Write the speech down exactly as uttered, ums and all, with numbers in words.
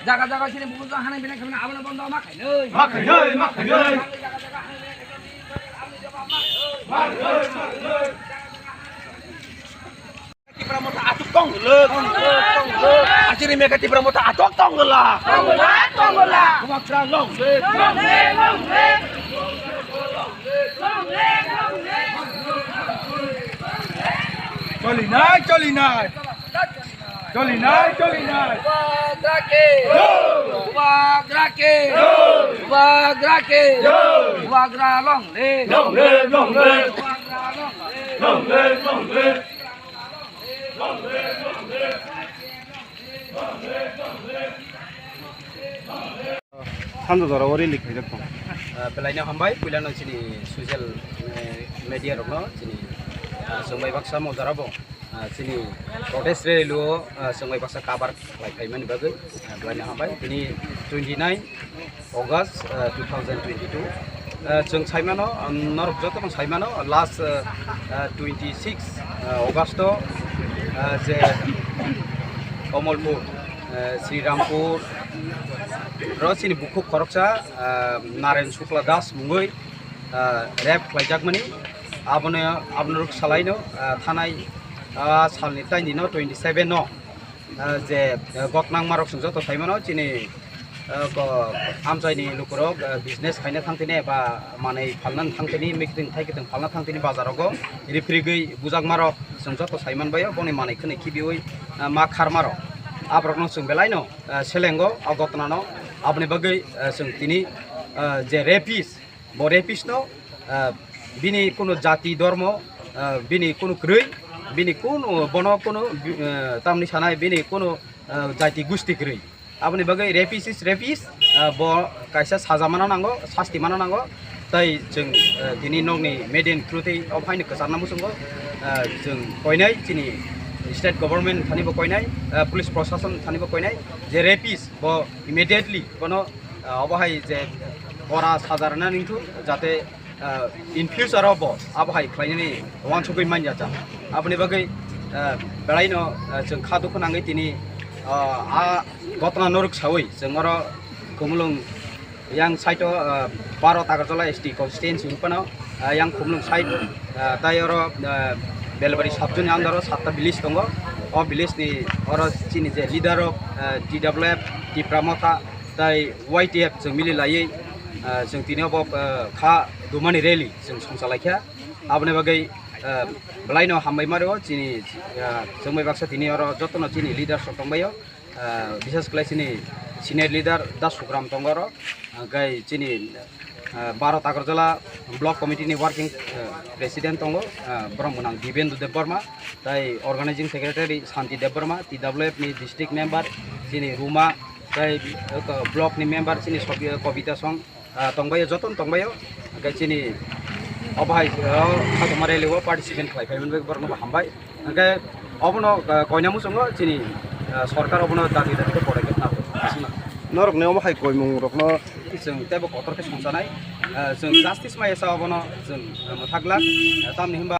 Jaga jaga sini buku jang hanai binai khamina abono bondo ma khainai. Ma khainai, ma khainai. Jaga jaga hanai binai khamina abono jawab ma khainai. Ma khainai, ma khainai. Tipra Motha atuk tong le. Achiri mega Tipra Motha atuk tong la. Tong la, tong la. Bubagra long live. Long live, long live. Long live, long live. Choli nai, choli nai. Choli nai, choli nai. Bubagra ke. Bubagra ke. Bubagra ke. Bubagra long live. Long live, long live. Bubagra long live. Long live, long live. Thansa jora o rally khaijak tong. Ah, belai no hambai, puila no chini social, eh, media rok no chini, ah, chwng bai baksa mo jora bo, ah, chini protest rally o, ah, chwng bai baksa cover khlai phaimani bagwi, ah, belai no hambai. Tini twenty nine August, ah, two thousand twenty-two. Ah, chwng saimano, um, norok joto no saimano, last, ah, ah, twenty-six, ah, August o, ah, je Kamalpur, ah, Srirampur ro chini bukhuk khoroksa, ah, Naren Shukla Das mungwi, ah, rape khlaijakmani. Abono, abono rwk salaino, ah, thanai, ah, salni taini no twenty-seven no. Ah, je, ah, gotnang marok chwng joto saimano chini, ah, ko-, amchaini lukurok, ah, business khaina thangtini eba manwi phalna thangtini, mikitwng thaikitwng phalna thangtini bazarogo riphrigwi bujakmarok chwng joto saimanbaio boni manwi khwnwi khibiwi, ah, ma kharmarok. Aborokno chwng belaino, ah, selengo o gotnano. Aboni bagwi, ah, chwng tini, ah, je rapist, bo rapist no, ah, bini kunu jati, dhormo, ah, bini kunu kwrwi, bini kunu, bono kunu, ah, tamni sanai bini kunu, ah, jati gusti kwrwi. Aboni bagwi rapist is rapist, ah, bo kaisa saja mana nango, sasti mana nango. Tai chwng, ah, tini nokni media ni through tei o phaino kwcharna muchungo, ah, chwng koinai chini state government thani bo koinai, ah, police proshashan thani bo koinai je rapist bo immediately bono, ah, obo hai je kora saja rwna ningthu, jate, ah, in future o bo abo hai khlainani uansugwi manya cha. Aboni bagwi, ah, belaino, ah, chwng kha dukhu nangwi tini, ah, a gotna norok sawi chwng oro Khumulwng yang side o, ah, Baro Takarjala S T constituency hwnphano, ah, yang Khumulwng side, ah, tai oro, ah, Belbari sub zone ni under o satta village tongo. O village ni oro chini je leader rok, ah, T W F, Tipra Motha, tai Y T F chwng mili laiwi, ah, chwng tini obo, ah, kha dumani rally chwng songchalaikha. Aboni bagwi, ah, belaino hambai mario chini, ah, chwngbai baksa tini oro jotono chini leaders rok tongbaio, ah, bishes khlai chini senior leader Da Sukram tongo oro, hwnkhe chini, ah, Baro Takarjala block committee ni working, ah, president tongo, ah, borok mwnang Dibendu Debbarma, tai organizing secretary Santi Debbarma, T W F ni district member chini Ruma, tai, ah, block ni member chini Sobi-, Kobita Song, ah, tongbaio, jotono tongbaio. Hwnkhe chini obo hai, ah, khatungma rally o participant khlai phaimani bagwi borokno bo hambai. Hwnkhe obono, ah, koina muchungo chini, ah, sorkar obono dati dati khe podokep nangkuk. Aswkno. Norokni omo hai koimung rokno chwng teibo kotor khe songchanai. Ah, chwng justice maya sa obono chwng, ah, mwthak glak. Ah, tamni hwnba